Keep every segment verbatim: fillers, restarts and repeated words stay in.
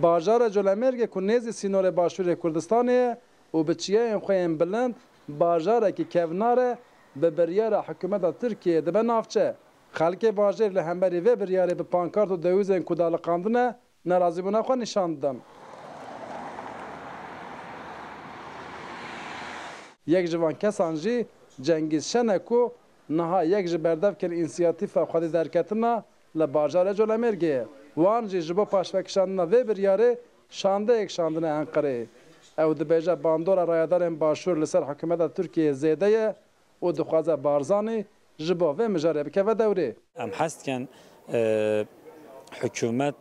Bajara Colemêrgê ku nêzî sînorê Başûrê Kurdistanê ye û bi çiyayên xwe yên bilind bajarekî kevnar e, bi biryara hikûmeta Tirkiyeyê dibe navçe. Xelkê bajêr li hemberî vê biryarê bi pankart û dewizên ku daliqandine nerazîbûna xwe nîşan didin. Yek ji van kesan jî Cengîz Şen e ku niha yek ji berdevkên însiyatîfa xwedî derketina li bajarê Colemêrgê ye. Wan jî ji bo paşvekişandina vê biryarê şandeyek şandine Enqereyê. Ew dibêje bandora rayedarên Başûr li ser hikûmeta Tirkiyeyê zêde ye û dixwaze Barzanî ji bo vê mijarê bikeve dewrê. Em hez dikin, e, hikûmet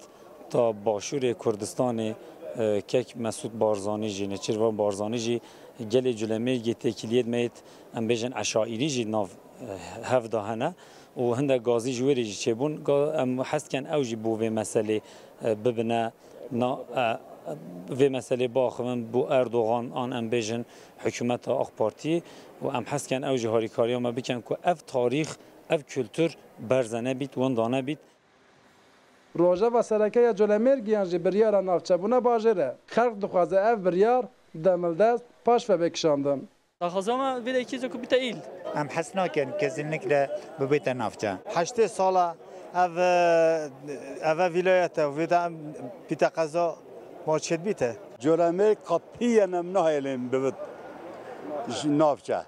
ta Başûrê Kurdistanê, e, kek Mesûd Barzanî jî, Nêçîrvan Barzanî jî gelê Culemêrgê têkiliyêt meyit, em bêjin eşaîrî jî nav, e, hev de hene û hindek gazî ji wê re jî çêbûn. Ga-, em hez dikin ew jî bo vê meselê, e, bibine na, e, vê meselê biaxivin bo Erdogan an em bêjin hikûmeta AK Partî û em hez dikin ew jî harîkariya me bikin ku ev tarîx, ev kultur berze nebît, winda nebît. Rojeva sereke ya Colemêrgiyan jî biryara navçebûna bajêr e. Xelk dixwaze ev biryar demildest paş ve bê kişandin. Daxwaza me vê de kî ku bite îl. Em hez nakin kesinlikle bibête navçe. Heştê sala ev, ev e vîlayet e, vê de em bîte qeza ma çêdbîte. Colemêrg qetiyen em nahêlin bibit ji navçe.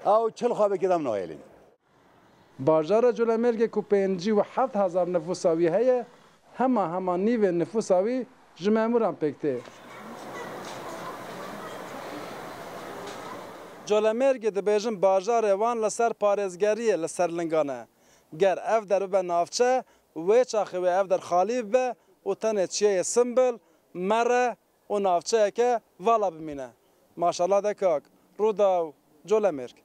Ew çil xwe bikit em nahêlin. Bajara Colemêrgê ku pêncî û heft hezar nifûsa wî heye, hema hema nîvê nifûsa wî ji memûran pêk tê. Colemêrgê dibêjin bajarê wan li ser parêzgeriyê li ser lingan e. Ger ev der bibe navçe, wê çaxê wê ev der xalî bibe û tenê çiyayê Simbil, Mere û navçeyeke vala bimîne. Maşallah de kak. Rûdaw, Colemêrg.